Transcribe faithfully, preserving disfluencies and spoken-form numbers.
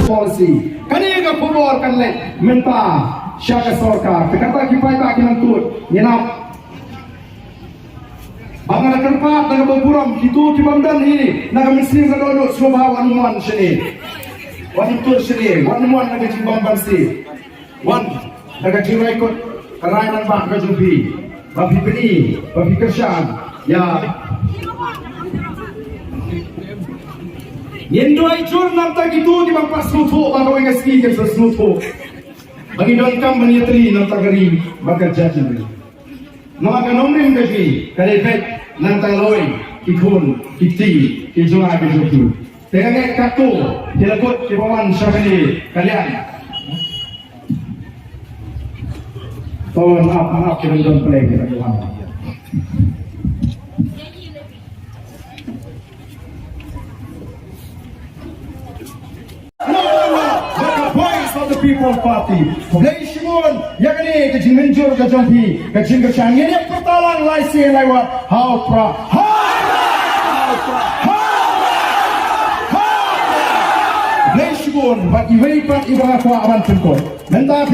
Policy. Kane ka khubor kan leit mynta sha ka sorkar. Te kata ki paidbah ki nang tuid. Ngi nap ba nga la kyrpad na ka burom kito ki bym don hi na ka mynsiem ka dohnud, sngewbha wan mon shane. Wan tuid shane, wan mon na ka jingbym banse. Wan da ka jingrai kut ka rai rangbah ka jong phi, ba phi pyni, ba phi kyrshan ïa. Ngin duwai jur namar kito kiba pat sngewthuh ba kawei ka sngi kin sa sngewthuh ba ngi donkam ban ïatylli namar ka ri bad ka jaitbynriew. Namar ka nongrim ka jong ngi ka dei beit nangta lawei ki khun ki kti ki jong nga ki jong phi. Te nga ngeit katto ki la kut kiba wan sha kane ka liang. To, ap, ap, ki dang don play ki dang wan. Voice of the People Party. Khublei shibun ïa kane ka jingmynjur ka jong phi, ka jingkyrshan. Ngin ïa pyrta lang lai sien lai wat. Ha u Prah. Ha u Prah. Ha u Prah. Khublei shibun bad iwei pat iba nga kwah ban pynkut. Mynta